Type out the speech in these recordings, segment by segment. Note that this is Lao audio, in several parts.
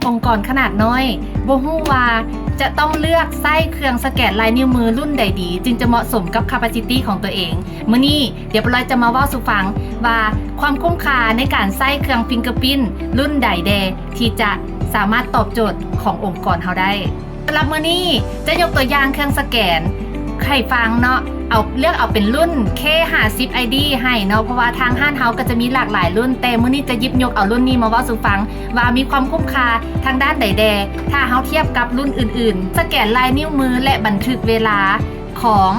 ອົງກອນຂະໜາດນ້ອຍ ບໍ່ຮູ້ວ່າຈະຕ້ອງເລືອກໃຊ້ເຄື່ອງສະແກນລາຍນິ້ວມືລຸ້ນໃດດີ ຈຶ່ງຈະເໝາະສົມກັບ capacity ຂອງຕົວເອງ. ມື້ນີ້ດຽວປາລອຍຈະມາເວົ້າສູ່ຟັງວ່າ ຄວາມຄຸ້ມຄ່າໃນການໃຊ້ເຄື່ອງ fingerprint ລຸ້ນໃດແດ່ ທີ່ຈະສາມາດຕອບໂຈດຂອງອົງກອນເຮົາໄດ້. ສຳລັບມື້ນີ້ຈະຍົກຕົວຢ່າງເຄື່ອງສະແກນໃຫ້ຟັງເນາະ, ເອົາ ເລືອກເອົາເປັນລຸ້ນ K ຫ້າສິບ ID ໃຫ້ເນາະ, ເພາະວ່າທາງຮ້ານເຮົາກໍຈະມີຫຼາກຫຼາຍລຸ້ນ, ແຕ່ມື້ນີ້ຈະຫຍິບຍົກເອົາລຸ້ນນີ້ມາເວົ້າສູ່ຟັງວ່າມີຄວາມຄຸ້ມຄ່າທາງດ້ານໃດແດ່ ຖ້າເຮົາທຽບກັບລຸ້ນອື່ນໆ. ສະແກນລາຍນິ້ວມື ແລະ ບັນທຶກເວລາ ຂອງ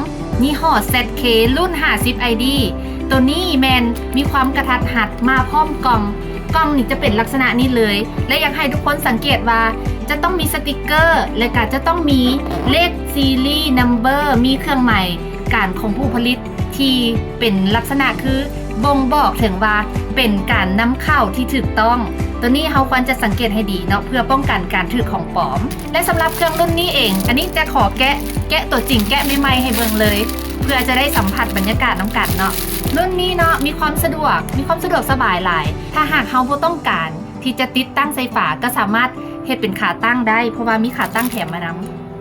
ຍີ່ຫໍ້ ແຊັດເຄ ລຸ້ນ ຫ້າສິບ ID ໂຕນີ້ແມ່ນມີຄວາມກະທັດຮັດມາພ້ອມກ່ອງ. ກ່ອງນີ້ຈະເປັນລັກສະນະນີ້ເລີຍ ແລະ ຢາກໃຫ້ທຸກຄົນສັງເກດວ່າຈະຕ້ອງມີສະຕິກເກີ ແລະ ກະຈະຕ້ອງມີເລກ serial number ມີເຄື່ອງໝາຍການຂອງຜູ້ຜະລິດ ທີ່ເປັນລັກສະນະຄືບົ່ງບອກເຖິງວ່າເປັນການນຳເຂົ້າທີ່ຖືກຕ້ອງ. ໂຕນີ້ເຮົາຄວນຈະສັງເກດໃຫ້ດີເນາະ ເພື່ອປ້ອງກັນການຖືກຂອງປອມ. ແລະ ສຳລັບເຄື່ອງລຸ້ນນີ້ເອງ ອັນນີ້ຈະຂໍແກະ ແກະຕົວຈິງ ແກະໃໝ່ໆໃຫ້ເບິ່ງເລີຍ ເພື່ອຈະໄດ້ສຳຜັດບັນຍາກາດນຳກັນເນາະ. ລຸ້ນນີ້ເນາະ ມີຄວາມສະດວກ ມີຄວາມສະດວກສະບາຍຫຼາຍ. ຖ້າຫາກເຮົາບໍ່ຕ້ອງການທີ່ຈະຕິດຕັ້ງໄຟຟ້າ ກໍສາມາດເຮັດເປັນຂາຕັ້ງໄດ້ ເພາະວ່າມີຂາຕັ້ງແຖມມານຳ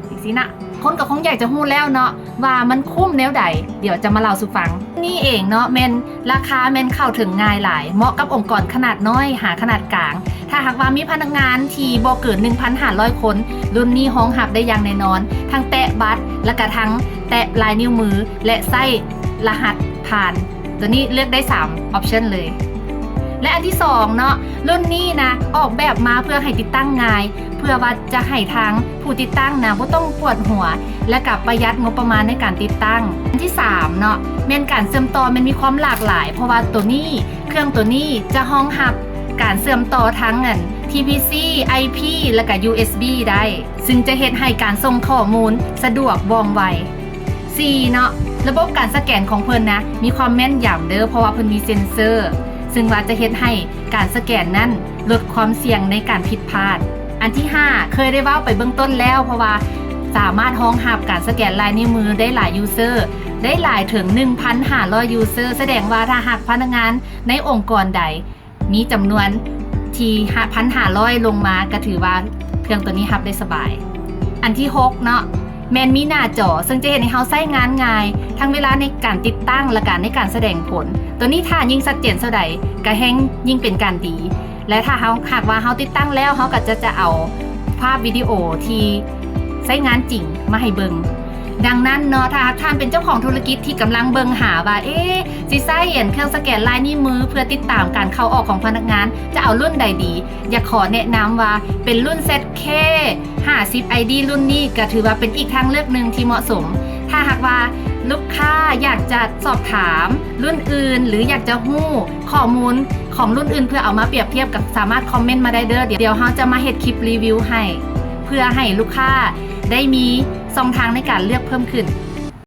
ຈັ່ງຊີ້ນະ. ຄົນກໍຄົງຢາກຈະຮູ້ແລ້ວເນາະ ວ່າມັນຄຸ້ມແນວໃດ, ດຽວຈະມາເລົ່າສູ່ຟັງ. ນີ້ເອງເນາະ ແມ່ນລາຄາແມ່ນເຂົ້າເຖິງງ່າຍຫຼາຍ, ເໝາະກັບອົງກອນຂະໜາດນ້ອຍຫາຂະໜາດກາງ. ຖ້າຫາກວ່າມີພະນັກງານທີ່ບໍ່ເກີນໜຶ່ງພັນຫ້າຮ້ອຍຄົນ, ລຸ້ນນີ້ຮອງຮັບໄດ້ຢ່າງແນ່ນອນ, ທັງແຕະບັດ ແລະກະທັງແຕະລາຍນິ້ວມື ແລະ ໃຊ້ລະຫັດຜ່ານ. ໂຕນີ້ເລືອກໄດ້ສາມ option ເລີຍ. ແລະ ອັນທີສອງເນາະ, ລຸ້ນນີ້ນະ ອອກແບບມາເພື່ອໃຫ້ຕິດຕັ້ງງ່າຍ, ເພື່ອວ່າຈະໃຫ້ທາງຜູ້ຕິດຕັ້ງນະ ບໍ່ຕ້ອງປວດຫົວ ແລະກະປະຢັດງົບປະມານໃນການຕິດຕັ້ງ. ອັນທີສາມເນາະ ແມ່ນການເຊື່ອມຕໍ່ແມ່ນມີຄວາມຫຼາກຫຼາຍ, ເພາະວ່າໂຕນີ້ ເຄື່ອງໂຕນີ້ຈະຮອງຮັບການເຊື່ອມຕໍ່ທັງອັນ TPC IP ແລະກະ USB ໄດ້, ຊຶ່ງຈະເຮັດໃຫ້ການສົ່ງຂໍ້ມູນສະດວກວ່ອງໄວ. ສີ່ເນາະ, ລະບົບການສະແກນຂອງເພິ່ນນະ ມີຄວາມແມ່ນຢຳເດີ້, ເພາະວ່າເພິ່ນມີເຊັນເຊີ, ຊຶ່ງວ່າຈະເຮັດໃຫ້ການສະແກນນັ້ນ ລົດຄວາມສ່ຽງໃນການຜິດພາດ. ອັນທີຫ້າ ເຄີຍໄດ້ເວົ້າໄປເບື້ອງຕົ້ນແລ້ວ, ເພາະວ່າສາມາດຮອງຮັບການສະແກນລາຍນິ້ວມືໄດ້ຫຼາຍ user, ໄດ້ຫຼາຍເຖິງໜຶ່ງພັນຫ້າຮ້ອຍ user, ສະແດງວ່າຖ້າຫາກພະນັກງານໃນອົງກອນໃດມີຈຳນວນທີ່ ຫ້າພັນຫ້າຮ້ອຍ ລົງມາ, ກໍຖືວ່າເຄື່ອງໂຕນີ້ຮັບໄດ້ສະບາຍ. ອັນທີຫົກເນາະ, ແມ່ນມີໜ້າຈໍ, ເຊິ່ງຈະເຮັດໃຫ້ເຮົາໃຊ້ງານງ່າຍ ທັງເວລາໃນການຕິດຕັ້ງ ແລະກະໃນການສະແດງຜົນ. ໂຕນີ້ຖ້າຍິ່ງຊັດເຈນເທົ່າໃດ ກະແຮ່ງຍິ່ງເປັນການດີ. ແລະ ຖ້າເຮົາ ຫາກວ່າເຮົາຕິດຕັ້ງແລ້ວ, ເຮົາກໍຈະ ຈະເອົາພາບວິດີໂອທີ່ໃຊ້ງານຈິງມາໃຫ້ເບິ່ງ. ດັ່ງນັ້ນເນາະ, ຖ້າຫາກທ່ານເປັນເຈົ້າຂອງທຸລະກິດທີ່ກຳລັງເບິ່ງຫາວ່າ ເອ ຊິໃຊ້ອັນເຄື່ອງສະແກນລາຍນິ້ວມືເພື່ອຕິດຕາມການເຂົ້າອອກຂອງພະນັກງານ ຈະເອົາລຸ້ນໃດດີ? ຢາກຂໍແນະນຳວ່າເປັນລຸ້ນ ແຊັດເຄ ຫ້າສິບ ໄອດີ ລຸ້ນນີ້ກໍຖືວ່າເປັນອີກທາງເລືອກໜຶ່ງທີ່ເໝາະສົມ. ຖ້າຫາກວ່າລູກຄ້າຢາກຈະສອບຖາມລຸ້ນອື່ນ ຫຼື ຢາກຈະຮູ້ຂໍ້ມູນຂອງລຸ້ນອື່ນເພື່ອເອົາມາປຽບທຽບ ກໍສາມາດຄອມເມັນມາໄດ້ເດີ້. ດຽວເຮົາຈະມາເຮັດຄລິບຣີວິວໃຫ້ ເພື່ອໃຫ້ລູກຄ້າໄດ້ມີຊ່ອງທາງໃນການເລືອກເພີ່ມຂຶ້ນ.